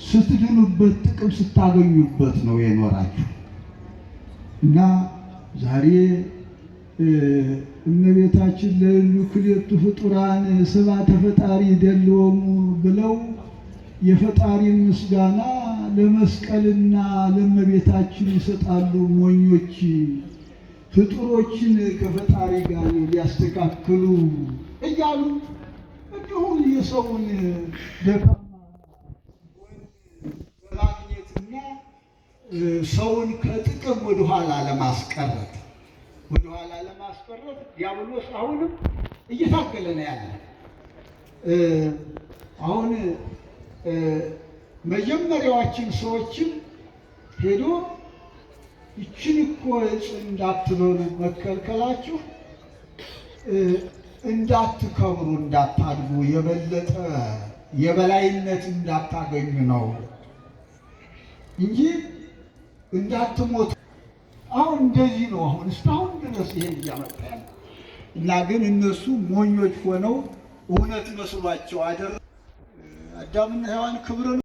ስትድኑበት ጥቅም ስታገኙበት ነው የኖራችሁ። እና ዛሬ እመቤታችን ለእሉ ክልኤቱ ፍጡራን ስብሐተ ፈጣሪ ይደልዎሙ ብለው የፈጣሪን ምስጋና ለመስቀልና ለእመቤታችን ይሰጣሉ። ሞኞች ፍጡሮችን ከፈጣሪ ጋር ሊያስተካክሉ እያሉ እንዲሁም የሰውን ደካማ ለማግኘትና ሰውን ከጥቅም ወደኋላ ለማስቀረት ዲያብሎስ አሁንም እየታገለ ነው ያለ። አሁን መጀመሪያዎችን ሰዎችም ሄዶ ይችን እኮ ዕፅ እንዳትበሉ መከልከላችሁ እንዳትከብሩ፣ እንዳታድጉ፣ የበለጠ የበላይነት እንዳታገኙ ነው እንጂ እንዳትሞቱ። አሁን እንደዚህ ነው። አሁን እስካሁን ድረስ ይሄን እያመጣ ያለ እና ግን እነሱ ሞኞች ሆነው እውነት መስሏቸው አደረ። አዳምና ሔዋን ክብርን